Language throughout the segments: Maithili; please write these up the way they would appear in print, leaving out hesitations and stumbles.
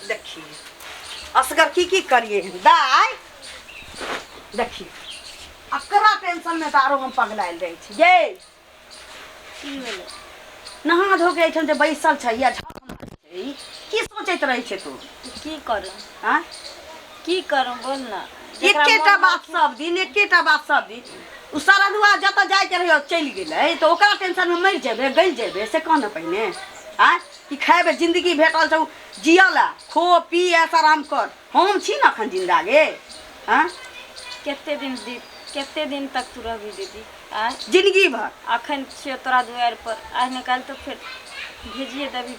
देखी असगर की की करिए दाय। देखी अकरा टेंशन में तऽ आरो हम पगलायल रहै छी ये। की भेलै? नहा धो के एहिठाम जे बैसल छै या झक मारै छै, की सोचैत रहै छै तू? की करू? आँय? की करू बोल ना। जेकरा एकेटा मोन बात सब दिन, एकेटा बात सब दिन। ओ सरधुआ जतऽ जाइके रहै चलि गेलै तऽ ओकरा टेंशनमे मरि जेबै, गलि जेबै से कह ने पहिने। आँय, कि खयबै? जिन्दगी भेटल छौ जियऽ लए, खो पी ऐश आराम कर। हम छी ने अखन जिन्दा गे। आँय, कते दिन दी, कते दिन तक तू रहबी दीदी? आँय, जिंदगी भर। अखन छियौ तोरा दुआरि पर, आइ ने काल्हि तऽ फेर भेजिए देबही।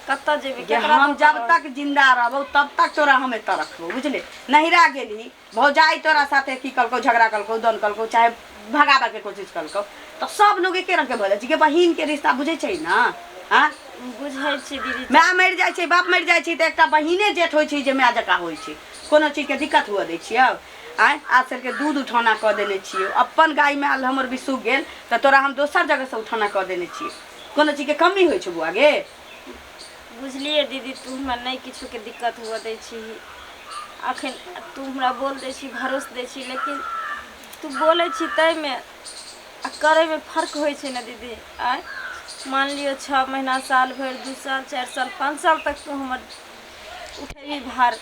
कतऽ जेबी? जे केकरा हम दऽ कऽ जब रहबै? तक जिंदा रहबौ तब तक तोरा हम एतऽ रखबौ, बुझले? नहिरा गेलही, भौजाई तोरा साथे की कलकौ, झगड़ा कलकौ, दन कलकौ, चाहे भगाबऽके कोशिश कलकौ, तऽ सब लोग एके रंगके भऽ जाइ छै। बहिनके रिश्ता बुझै छै ने? आँय, बुझै छी दीदी। माय मरि जाइ छै, बाप मरि जाइ छै, तऽ एकटा बहिने जेठ होइ छै जे माय जकाँ होइ छै। कोनो चीजके दिक्कत हुअ दै छियौ? आँय, आज सभके दूध उठौना कऽ देने छियौ। अपन गाय माय हमर भी सूख गेल तऽ तोरा हम दोसर जगहसँ उठौना कऽ देने छियै। कोनो चीजके कमी होइ छौ बौआ गे? बुझलियै दीदी, तू हमरा नहि किछोके दिक्कत हुअ दै छी। अखन तू हमरा बोल दै छी, भरोस दै छी, लेकिन तू बोलै छी ताहिमे आ करैमे फर्क होइ छै ने दीदी। आँय, मान लियौ 6 महीना, साल भरि, 2 साल, 4 साल, 5 साल तक तू हमर उठेबही भार,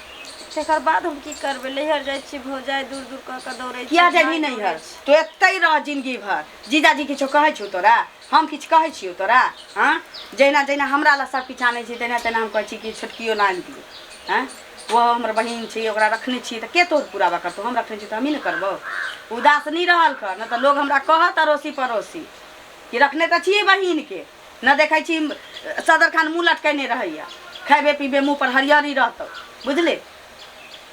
तकर बाद हम की करबै? नैहर जाइ छियै, भौजाइ दूर दूर कऽ कऽ दौड़ै किया छै, जेबही भाय दौड़ै नैहर? छै। तू एतहि रह जिंदगी भर। जीजाजी किछो कहै छौ तोरा? हम किछु कहै छियौ तोरा? हँ, जहिना जहिना हमरा लए सब किछु आनै छी, तहिना तहिना हम कहै छी कि छोटकियो लए आनि दियौ। हँ, ओहो हमर बहिन छै, ओकरा रखने छियै तऽ के तोर पुराबा करतौ? हम रखने छियै तऽ हमही ने करबौ। उदास नहि रहल कर, नहि तऽ लोग हमरा कहत अड़ोसी पड़ोसी कि रखने तऽ छियै बहिनके, न देखै छी सदर खान मुँह लटकेने रहैया, खैबे पीबे मुँह पर हरियरी रहतौ। बुझले?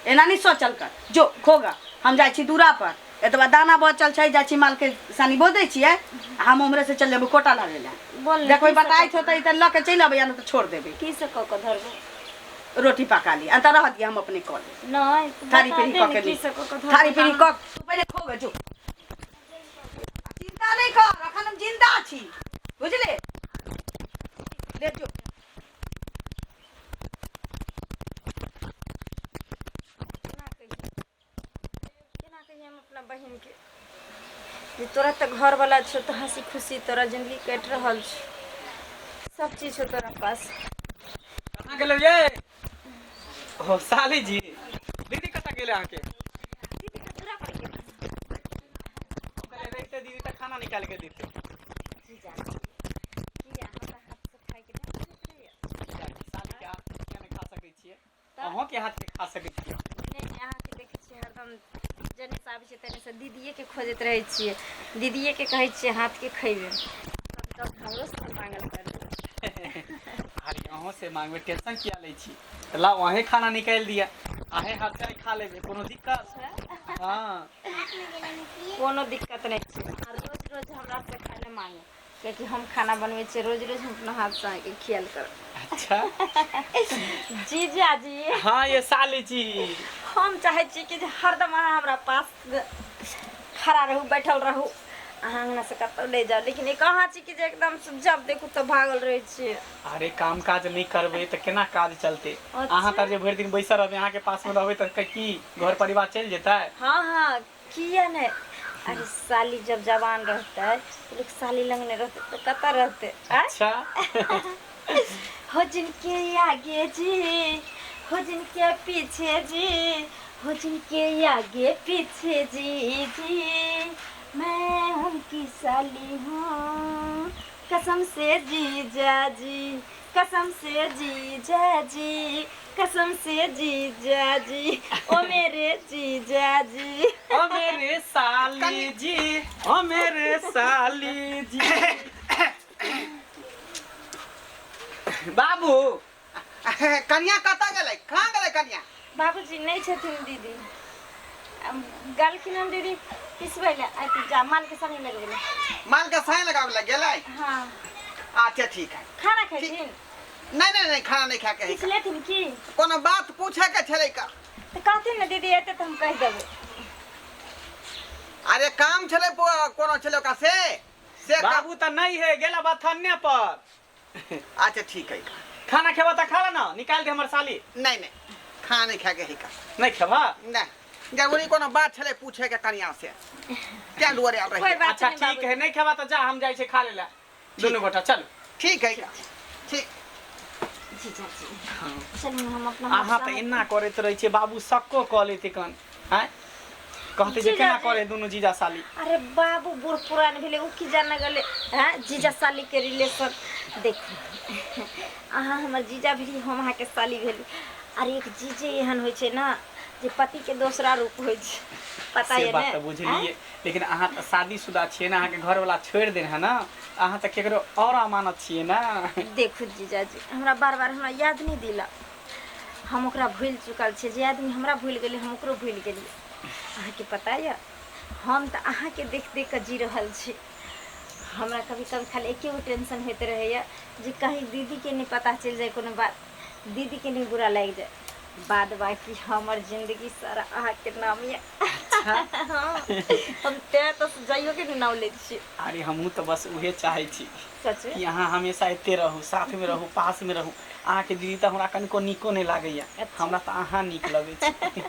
एना नहि सोचल कर। जो खोगा, हम जाइ छी दूरा पर, एतबा दाना बचल छै, जाइ छी मालके सानी बो दै छियै, आ हम उम्हरे से चलि जेबौ कोटा लाबै लए। बोल ने, देखबै की से बताइत कऽ होतै तऽ लऽ के चलि अबै, या नहि तऽ छोड़ देबै। की से कऽ कऽ धरबै? रोटी पका ली, अंतर रह दिया, हम अपने कऽ लेब। नहि, तू थारी बता पीढ़ी दे कऽ ने के की ली से कऽ कऽ धरबै थारी पीढ़ी दाना। कऽ तू पहिले खोगे जो। चिंता नहि कर, अखन हम जिंदा छी, बुझले? ले जो। केना कहियै, केना कहियै हम अपना बहिनके जे तोरा तऽ घरवला छौ, तऽ हँसी खुशी तोरा जिन्दगी कटि रहल छौ, सब चीज छौ तोरा पास। कहाँ गेलै ये? ओ साली जी, दीदी कतऽ गेलै अहाँके? दीदी तऽ तोरा पर गेल। ओकरे रहिते दीदी तऽ खाना निकालि के देते। जीजा किया, हमरा हाथसँ खाइके नहि मोन करैए? साली के हाथ किया नहि खा सकै छियै? तऽ अहूँके हाथके खा सकै छियै। नहि नहि, अहाँके देखै छियै हरदम जन्नेसँ आबै छियै तन्नेसँ दीदिएके खोजैत रहै छियै, दीदिएके कहै छियै हाथके खयबै, तब हमरोसँ मांगल करबै। अरे अहूँ से मांगबै, टेंशन किया लै छी? तऽ लाउ, अहें खाना निकालि दिअ, अहें हाथ से खा लेबै, कोनो दिक्कत? हँ, कोनो दिक्कत नहि छै। अहाँ रोज रोज हमरासँ खाय लए मांगू, कियाकि हम खाना बनबै छियै रोज रोज, हम अपना हाथसँ अहाँके खियाल करब। अच्छा जीजाजी। हाँ ये साली जी, हम चाहै छी कि जे हरदम अहाँ हमरा पास खड़ा रहू, बैठल रहू, अहाँ अङ्गनासँ कतहु नहि जाउ, लेकिन एक अहाँ छी कि जे एकदम से जब देखू तब भागल रहै छियै। अरे काम काज नहि करबै तऽ केना काज चलतै? अच्छा। अहाँ तऽ जे भरि दिन बैसल रहबै, अहाँके पासमे रहबै तऽ की घर परिवार चलि जेतै? हँ हँ, किया नहि? अरे साली जब जवान रहतै तऽ लोक साली लग नहि रहतै तऽ कतऽ रहतै? आँय? अच्छा। हो जिनके आगे जी, हो जिनके पीछे जी, हो जिनके आगे पीछे जी जी, मैं उनकी साली हूँ, कसम से जीजा जी, कसम से जीजा जी, कसम से जीजा जी, ओ मेरे जीजा जी, ओ मेरे साली जी, ओ मेरे साली जी। बाबू, कनिया कतऽ गेलै? कहाँ गेलै कनिया? बाबूजी नहि छथिन। दीदी गेलखिन हन, दीदी पिसबै लए, अथी जा मालके संगे लगबै लए। माल के साई लगाबै लए गेलै? हाँ। अच्छा ठीक है। खाना खेथिन? नहीं नहीं नहीं, खाना नहीं खा के है। किछु लेथिन की? कोनो बात पूछे के छलै का। तऽ कहथिन ने, दीदी एतै तऽ हम कहि देबै। अरे काम छलै, कोनो छलै ओकरा से बाबू तऽ नहीं है, गेला बथन्ने पर। अच्छा ठीक है। खाना खेबा तऽ खा ले ना, निकाल दे हमर साली। नहीं नहीं, खाना नहीं खाके ही का। नहीं खेबा? नहीं, जरूरी कोनो बात छले पूछे के कनिया से, क्या दुआरे आल रही। कोई बात अच्छा नहीं ठीक बाबूजी। है, नहीं खेबा तऽ जा, हम जाइ छै खा लेला दुनू गोटा। चल ठीक है का, ठीक। जीजाजी चलू, हम अपना अहाँ तऽ एना करैत रहै छियै बाबू, सक्को कऽ लेते कन आँय, कहते जे केना जीजाजी। करे दुनू जीजा साली। अरे बाबू बूढ़ पुरान भेलै, ओ की जाने गेलै हैं जीजा साली के रिलेशन। देखू, अहाँ हमर जीजा भेली, हम अहाँके साली भेली। अरे एक जीजे एहन होइ छै ने जे पति के दोसरा रूप होइ छै, पता से ये बात ने? तऽ बुझलियै, लेकिन अहाँ तऽ शादीशुदा छियै ने, अहाँके घरवाला छोड़ि देने है ने, अहाँ तऽ केकरो और अमानत छियै ने। देखू जीजाजी, हमरा बार बार हमरा याद नहि दिला, हम ओकरा भूलि चुकल छियै। जे आदमी हमरा भूलि गेलै, हम ओकरो भूलि गेलियै। अहाँके पता यऽ, हम तऽ अहाँके देख देख कऽ जी रहल छी। हमरा कभी कभी खाली एके गो टेंशन होइत रहैए जे कहीं दीदीके नहि पता चलि जाय कोनो बात, दीदीके नहि बुरा लागि जाय। बाद बाकी हमर जिंदगी सारा अहाँके नाम यऽ। हम तें तऽ जाइयो के नहि नाम लै छी। अरे हमहूँ तऽ बस उहे चाहै छी सच कि अहाँ हमेशा एते रहू, साथमे रहू, पासमे रहू। अहाँके दीदी तऽ हमरा कनिको नीको नहि लागैया, हमरा तऽ अहाँ नीक लगै छै।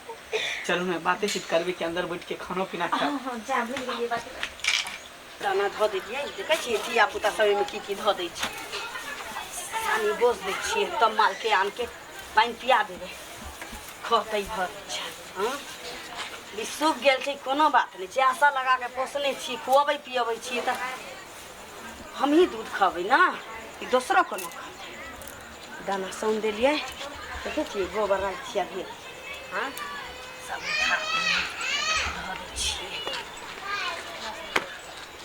चलू ने, बाते चीत करबै कि अन्दर बैठ के खानो पीना खायब? हँ हँ, जा, भूलि गेलियै बात। दाना धऽ देलियै, देखै छियै धिया पुता सब एहिमे की की धऽ दै छै। सानी बोस दै छियै, तब मालके आनके पानि पिया देबै, खतै भर छै। हँ, ई सूख गेल छै, कोनो बात नहि छै। आशा लगा के पोसने छी, खुअबै पियबै छी तऽ हमही दूध खबै ने कि दोसरो कोनो खतै? दाना सौन देलियै, देखै छियै गोबर राखि छियै भेल। हँ, सब उठा धऽ दै छियै।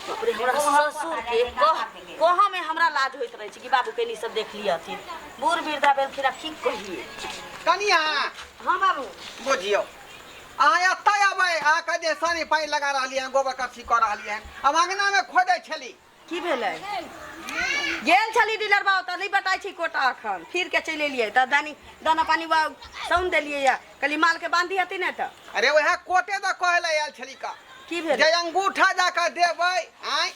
बाप रे, हमरा ससुरके कह कहऽमे हमरा लाज होइत रहै छै कि बाबू के सब देख लियथिन, बूढ़ वृद्धा भेलखिन, आब की कहियै। कनिया। हँ बाबू। बुझियौ, अहाँ एतऽ अबै, अहाँ कहै जे सानी पानि लगा रहलियै हन, गोबर करसी कऽ रहलियै हन, आब अङ्गनामे खोदै छली। की भेलै? गेल छली डीलर बाबू तऽ नहि बटाइ छै कोटा, अखन फिर के चलि एलियै तऽ दानी दाना पानी बा सौन देलियै या कहली मालके बांधी हती ने तऽ। अरे वएह कोटे दऽ कहै लए आयल छली का की जे भेलै? अंगूठा जाकऽ देबै, आँय,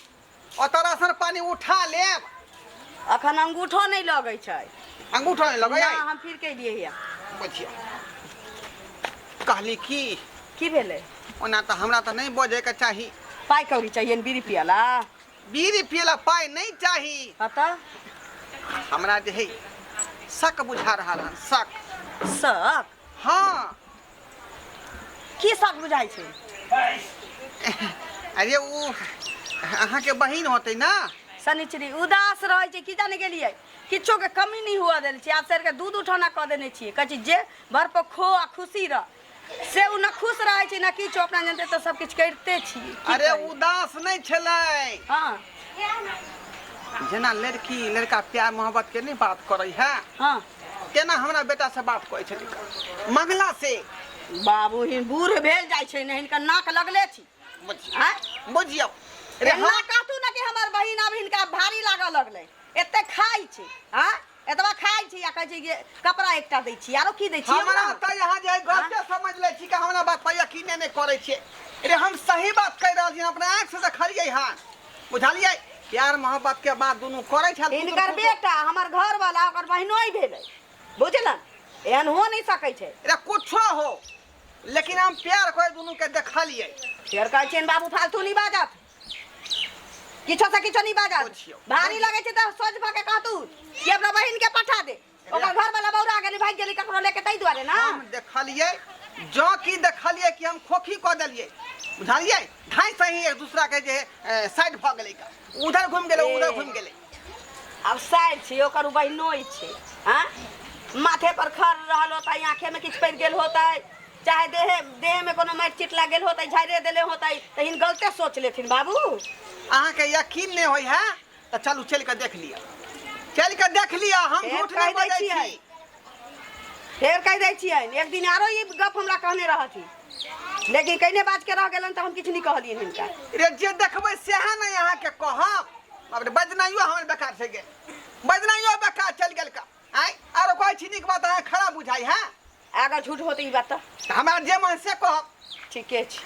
ओतऽ राशन पानी उठा लेब। अखन अंगूठो नहि लगै छै। अंगूठो नहि लगै? ना, हम फिर के एलियै हिया। बुझियौ, कहली की की भेलै? ओना तऽ हमरा तऽ नहि बजैके चाही। पाइ कौड़ी चाहिए बीड़ी पियला? बीड़ी पियला पाइ नहि चाही। पता हमरा जे है शक बुझा रहल हन, शक। शक? हँ। की शक बुझाइ छै? अरे ओ अहाँके बहिन होतै ने। शनिचरी उदास रहै छै, की जाने गेलियै, किछो के कमी नहि हुअ देल छियै। आब सर के दूध उठौना कऽ देने छियै, कहै छी जे भर पर खो आ खुशी रह, से ओ न खुश रहै छै न किछो। अपना जानते तऽ सब किछु करिते छी, की अरे करी? उदास नहि छलै। हँ। जेना लड़की लड़का प्यार मोहब्बत के नहि बात करै है, हँ, तेना हमरा बेटा से बात करै छलै मंगला से। बाबू हिन बूढ़ भेल जाइ छै ने, हिनकर नाक लगले छी। बुझियौ। आँय? बुझियौ रे, एना हम कहतू ने कि हमर बहिन आब हिनका भारी लागऽ लगलै, एते खाइ छै। आँ, एतबा खाइ छी आ कहै छै जे कपड़ा एकटा दै छी, आरो की दै छी? हमरा तऽ यहाँ जे गपे समझ लै छी कि हमरा बात पर यकीने नहि करै छियै। रे हम सही बात कहि रहल छी, अपना आँखि से देखलियै हन, बुझलियै? प्यार मोहब्बत के बात दुनू करै छल। हिनकर बेटा हमर घर वाला ओकर बहिनोइ भेलै, बुझलन? एहन हो नहि सकै छै। रे कुछो हो, लेकिन हम प्यार करे दुनू के देखलियै। फेर कहै छियनि बाबू फालतू नहि बाजत, किछो से किछो नहि बाजत। बुझियौ। भारी लगै छै तऽ सोझ भऽ के कहतू कि अपना बहिन के पठा दे, ओकर घर वाला बौरा गेलै, भागि गेलै ककरो लेके, ताहि दुआरे ना। हम देखलियै, जँ की देखलियै कि हम खोखी कऽ देलियै, बुझलियै? धाँइ सही एक दूसरा के जे साइड भऽ गेलै का, उधर घुमि गेलै, उधर घुमि गेलै। आब साइड छै ओकर, उ बहिनोइ छै। आँ, माथे पर खर रहल होतै, आँखेमे किछु पड़ि गेल होतै, चाहे देहे देहमे कोनो माटि चिट लागि गेल होतै, झाड़े देले होतै, तऽ हिन गलते सोच लेथिन बाबू। अहाँके यकीन नहि होइ है तऽ चलू, चलि कऽ देख लिअ, चलि कऽ देख लिअ, हम फेर झूठ नहि कहि दै बजै छियै। छी। फेर कहि दै छियनि, एक दिन आरो ई गप हमरा कहने रहथिन, लेकिन कहिने बाज के रह गेलनि तऽ हम किछु नहि कहलियनि हिनका। रे जे देखबै सएह ने अहाँके कहब। बाप रे, बजनाइयो हमर बेकार छै गेल, बजनाइयो बेकार चलि गेल का। आँय, आरो कहै छी नीक बात, अहाँ खराब बुझाइ है। अगर झूठ होतै ई बात तऽ तऽ हमरा जे मन से कहब। ठीके छै,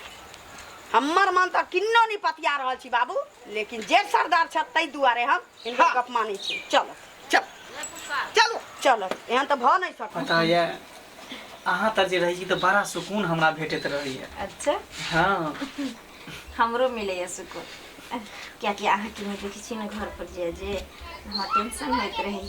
हमर मन तऽ किन्नो नहि पतिया रहल छी बाबू, लेकिन जे सरदार छथि ताहि दुआरे हम हिनकर हाँ। गप मानै छी। चलो चल, चलू। चलत एहन तऽ भऽ नहि सकत। पता यऽ अहाँ तऽ जे रहै छी तऽ बड़ा सुकून हमरा भेटैत रहैया। अच्छा। हँ। हमरो मिलैया सुकून, कियाकि अहाँके नहि देखै छी ने घर पर जे जे हमरा टेंशन होइत रहै।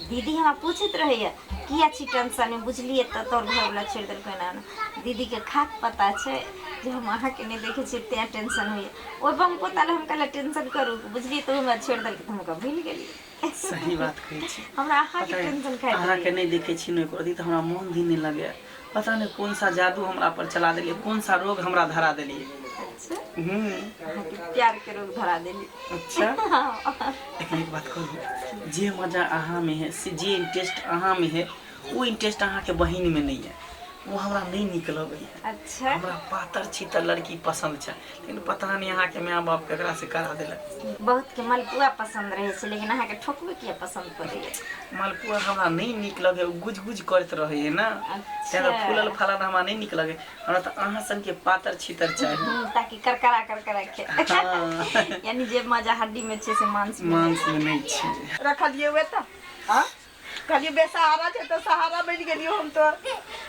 दीदी हमरा पूछैत रहैया किया छी टेंशन में, बुझलियै तऽ तोर घरवला छोड़ि देलकै एना एना। दीदीके खाक पता छै जे हम अहाँके नहि देखै छियै तेँ टेंशन होइया। ओहि बम पोता लए हम कहलियै टेंशन करू, बुझलियै तऽ ओ हमरा छोड़ि देलकै तऽ हम ओकरा भूलि गेलियै। सही बात कहै छी। हमरा अहाँके पता टेंशन खाइत अहाँके रहैया। नहि देखै छी ने एको रत्ती तऽ हमरा मोन भी नहि लगैया। पता नहि कोन सा जादू हमरा पर चला देलियै, कोन सा रोग हमरा धरा देलियै। अच्छा। हम्म। अहाँके प्यार के रोग धरा देली। अच्छा। लेकिन एक बात कहू, जे मजा अहाँ में है से जे इंटरेस्ट अहाँ में है वो इंटरेस्ट अहाँके बहिन में नहीं है, वो हमरा नहीं नीक लगैया। अच्छा। हमरा पातर छितर लड़की पसंद छै, लेकिन पता नहीं अहाँके माय बाप केकरा से करा देलक। बहुत के मलपुआ पसंद रहै छै, लेकिन अहाँके ठोकबे किया पसंद पड़ैया? मालपुआ हमरा नहीं नीक लगे, ओ गुज गुज करैत रहै ना। अच्छा। तें तऽ फूलल फलल हमरा नहीं नीक लगे, हमरा तऽ अहाँ सनके पातर छितर चाही। ताकि करकरा करकरा के। हाँ। यानी जे मजा हड्डी में छै से मांस में नहि। मांस में नहीं छै। रखलियै उहे तऽ हाँ कहलियै बेसहारा छै तऽ सहारा बनि गेलियौ हम तोर।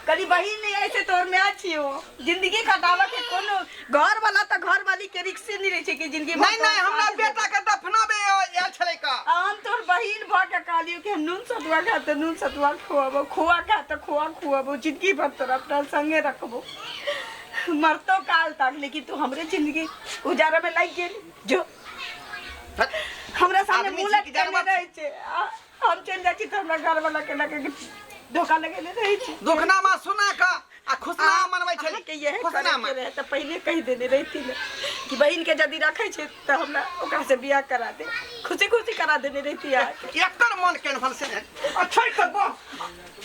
कहली बहिन नहि ऐसे तोर माय छियौ, जिंदगी कटाबऽ के कोनो घर वाला तऽ घर वाली के रिक्से नहि रहै छै कि जिंदगी भर नहीं नहीं तोहर हमरा साथ देबौ। बेटा के दफनाबे आयल छलै का। आ हम तोहर बहिन भऽ के कहलियौ कि हम नून सतुआ खा तऽ नून सतुआ खुआबो, खोआ खा तऽ खोआ खुआबो, जिंदगी भर तोरा अपना संगे रखबो मरतो काल तक, लेकिन तू हमरे जिंदगी उजारे में लागि गेली। जो हमरा सामने आदमी मुँह छी कि लटकेने जानवर? रहै छै। आ हम चलि जाइ छी तऽ हमरा घरवला के लऽ के धोखा लगेने रहै छै। दुखनामा सुना कऽ आ खुशनामा मनबै छली। अहाँके इएह खुशनामा करैके रहै तऽ पहिले कहि देने रहिती ने कि बहिनके यदि रखै छै तऽ हमरा ओकरा से बियाह करा दे, खुशी खुशी करा देने रहिती अहाँके। एकर मन केहन भेल से अच्छा तऽ गो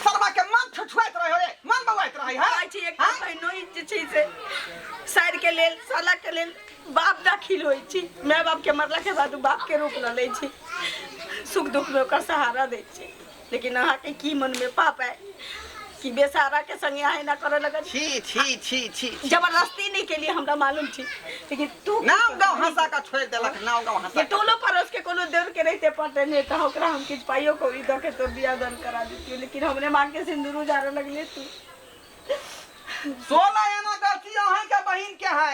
सरवा के मन छुछुआइत रहै रे, मन बौआइत रहै है। कहै छी एकटा बहिनोइ जे छै से साइर के लेल साला के लेल बाप दाखिल होइ छै, माय बाप के मरला के बाद ओ बाप के रूप लऽ लै छै, सुख दुख में ओकर सहारा दै छै। लेकिन अहाँके की मन में पाप है कि बेसहारा के संगे अहाँ एना करऽ लगल? छी छी छी छी। जबरदस्ती नहीं के लिए हमरा मालूम छी, लेकिन तू नाव गाँव हंसा कऽ छोड़ि देलक, नाव गाँव हंसा ये टोलो पड़ोस के कोनो देवर के रहिते पटे नहीं तऽ ओकरा हम किछु पाइयो कौड़ी दऽ के तो बियाह दान करा देतियै, लेकिन हमरे मांग के सिंदूर उजारऽ लगले तू। 16 एना गलती अहाँ के बहिन के है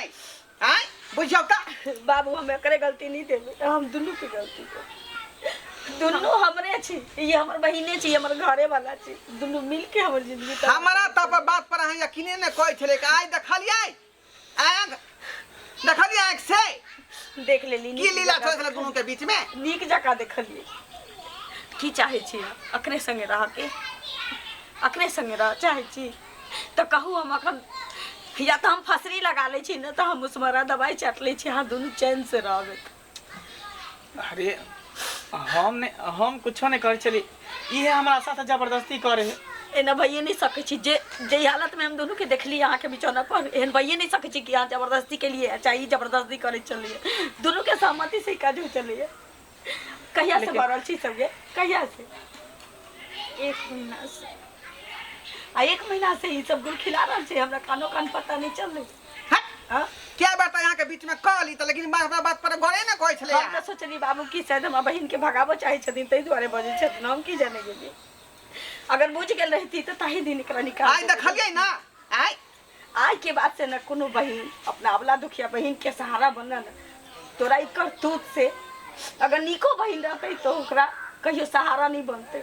आँय बुझियौ तऽ। बाबू हम एकरे गलती नहीं देबै, हम दुनू के गलती देबै। दुनू हमरे छी, ई हमर बहिने छी, हमर घरे वाला छी, दुनू मिल के हमर जिंदगी तबाह। हमरा तऽ पर बात पर अहाँ यकीने नहि कहै छलै कि आइ देखलियै, आइ देखलियै आँखि से देख लेली। की लीला चलै छलै दुनू के बीच में। नीक जकाँ देखलियै। की चाहै छी अखने संगे रहके? अखने संगे रह चाहै छी तऽ कहू। हम अखन या तऽ हम फसरी लगा लै छी, नहि तऽ हम उसमरा दवाइ चाटि लै छी, अहाँ दुनू चैन से रहबै। अरे हम नहीं, हम कुछो नहीं करै छली, इहे हमरा साथ जबरदस्ती करे है। एना भइए नहीं सकै छी, जे जे हालत में हम दुनू के देखली अहाँके बिछौना पर, एहन भइए नहीं सकै छी कि अहाँ जबरदस्ती के लिए चाहे ई जबरदस्ती करै चलिए, दुनू के सहमति से ही काज हो चलिए। कहिया से भरल छी सबके? कहिया से? 1 महीना से। आ 1 महीना से ई सब गुल खिला रहल छै, हमरा कानो कान पता नहीं चललै। हट। क्या बात अहाँ के बीच में कहली तऽ, लेकिन हमरा बात पर गौरे ने कहै छलै। हम तऽ सोचली बाबू की शायद हमरा बहिन के भगाबऽ चाहै छथिन ताहि दुआरे बजै छथिन, हम की जाने गेलियै। अगर बुझि गेल रहिती तऽ ताहि दिन एकरा निकाल आइ देखलियै ना आइ। आइ के बाद से न कोनो बहिन अपना अबला दुखिया बहिन के सहारा बनल तोरा ई करतूत से। अगर नीको बहिन रहतै तऽ ओकरा कहियो सहारा नहीं बनतै,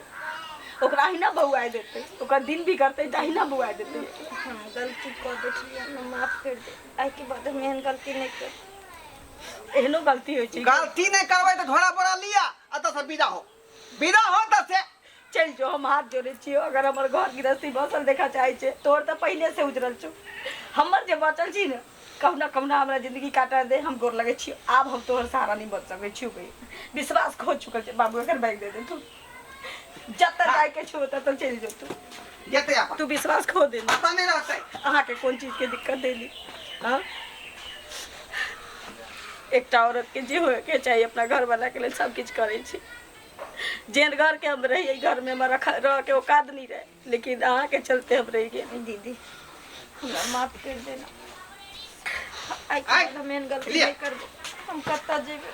ओकरा अहिना बौआइ देतै, ओकर दिन बिगड़तै तऽ अहिना बौआइ देतै। हम गलती कऽ बैठलियै, हमरा माफ कर दे, आइ के बाद हम एहन गलती नहि करब। एहनो गलती होइ छै? गलती नहि करबै तऽ झोरा बोरा लिअ एतऽ से विदा हो, विदा हो तऽ से चलि जो। हम हाथ जोड़ै छियौ, अगर हमर घर गृहस्थी बसल देखऽ चाहै छै, तोहर तऽ पहिले से उजरल छौ, हमर जे बचल छी ने कहुना कहुना हमरा जिंदगी काटऽ दे। हम गोर लगै छियौ, आब हम तोहर सहारा नहीं बन सकै छियौ। विश्वास खो चुकल छै बाबू, एखन बैग दे दे, तू जतऽ जाइके छौ ततऽ चलि जो तू। जेतै अपन। तू विश्वास खो देली। पता नहि रहतै। अहाँके कोन चीजके दिक्कत देली? हाँ एकटा औरत के जे होयके चाही अपना घरवाला के लेल सब किछु करै छी। जेहन घर के हम रहियै, घर में हमरा रह के औकात नहीं रहे, लेकिन अहाँके चलते हम रहि गेल। दीदी हमरा माफ कर देना, आइ के आइ, बाद हम एहन गलती लिअ। नहि करबै। हम कतऽ जेबै?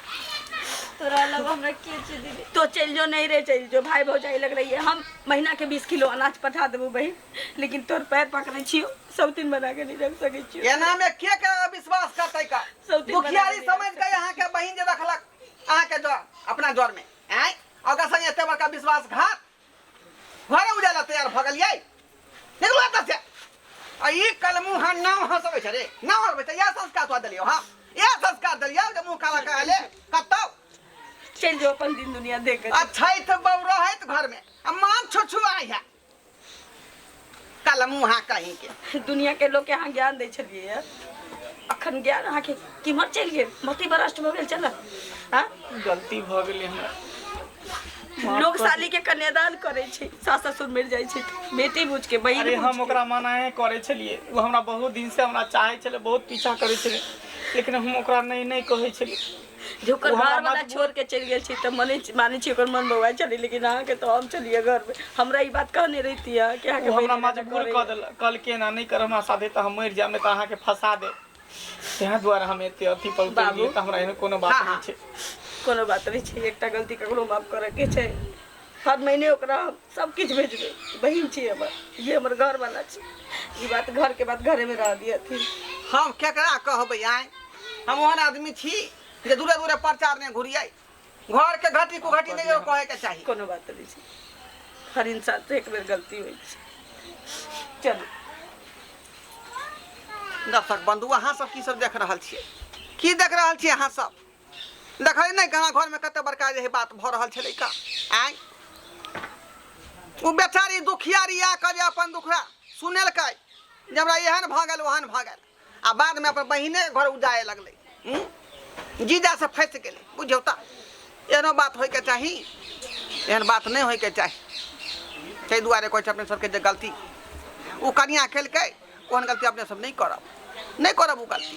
तोरा अलावा हमरा के छै दीदी? तो चलि जो, नहीं रे चलि जो, भाई भौजाई लग रही है। हम महीना के 20 किलो अनाज पठा देबो बहिन, लेकिन तोर पैर पकड़े छियो, सौतीन बना के नहीं रख सकै छियो। एना में के के विश्वास करतै का? सौतीन बना दुखियारी के नहीं समझ के अहाँ के बहिन जे रखलक अहाँ के जर अपना जर में आँय, ओकरा संगे एते बड़का विश्वासघात, घरे उजाला तैयार भऽ गेलियै। निकलू एतऽ से। आ ई कलमू हँ नाव हँसबै छै रे, नाव हँसबै छै। इएह संस्कार तोरा देलियौ? हँ, इएह संस्कार देलियौ जे मुँह काला कहले कतौ चलि जो अपन दिन दुनिया देख। अछैत बौ रहैत घरमे आ मान छुछु आइ है कलमू हाँ कहीं के। दुनिया के लोग के अहाँ ज्ञान दै छलियै है, अखन ज्ञान अहाँके किम्हर चलि गेल? मति भ्रष्ट भऽ गेल। चल हाँ, गलती भऽ गेलै हमरा। लोग साली के कन्यादान करै छै, सास ससुर मरि जाइ छै, बेटी बुझ के, बहिन अरे बुझ हम के। ओकरा मनाहे करै छलियै, ओ हमरा बहुत दिन से हमरा चाहै छलै, बहुत पीछा करै छलै, लेकिन हम ओकरा नहीं नहीं कहै छलियै। जे ओकर ओ हमरा घर वाला छोड़ के चलि गेल छै तऽ मने मानै छी ओकर मन बौआइ छलै, लेकिन अहाँके तऽ हम छलियै घरमे, हमरा ई बात कहने रहिती अहाँ कि अहाँके ओ हमरा बहिन एना मजबूर करैए। कऽ देलक, कहलकै एना नहि कर हमरा साथे तऽ हम मरि जायब, नहि तऽ अहाँके फंसा देब। तेँ दुआरे हम एते अथी पर उतरि बाबू। गेलियै, तऽ हमरा एहन कोनो बात हाँ, नहि हाँ। छै। कोनो बात नहि छै, एकटा गलती ककरो माफ करऽके छै। हर महीने ओकरा हम सब किछु भेजबै, बहिन छी हमर, ये हमर घरवाला छी। ई बात घर के बात घरे में रह दियथिन। हम केकरा कहबै आँय? हम ओहन आदमी छी जे दूरे दूरे प्रचार नहि घुरियै, घर के घटी कुघटी नहि कहे के चाही। कोनो बात नहि छै, हर इंसान से एक बेर गलती होइ छै। चलू दर्शक बंधु, अहाँ सब की सब देख रहल छियै? की देख रहल छियै अहाँ सब? देखै नहि केना घरमे कते बड़का जे बात भऽ रहल छलै का आँय? ओ बेचारी दुखियारी आ कऽ जे अपन दुखड़ा सुनेलकै जे हमरा एहन भऽ गेल ओहन भऽ गेल, आ बादमे अपन बहिने घर उजाए लगलै, जीजासँ फँसि गेलै। बुझियौ तऽ एहनो बात होइके चाही? एहन बात नहि होइके चाही। ताहि दुआरे कहै छै अपने सबके जे गलती ओ कनिया केलकै ओहन गलती अपने सब नहि करब, नहि करब ओ गलती।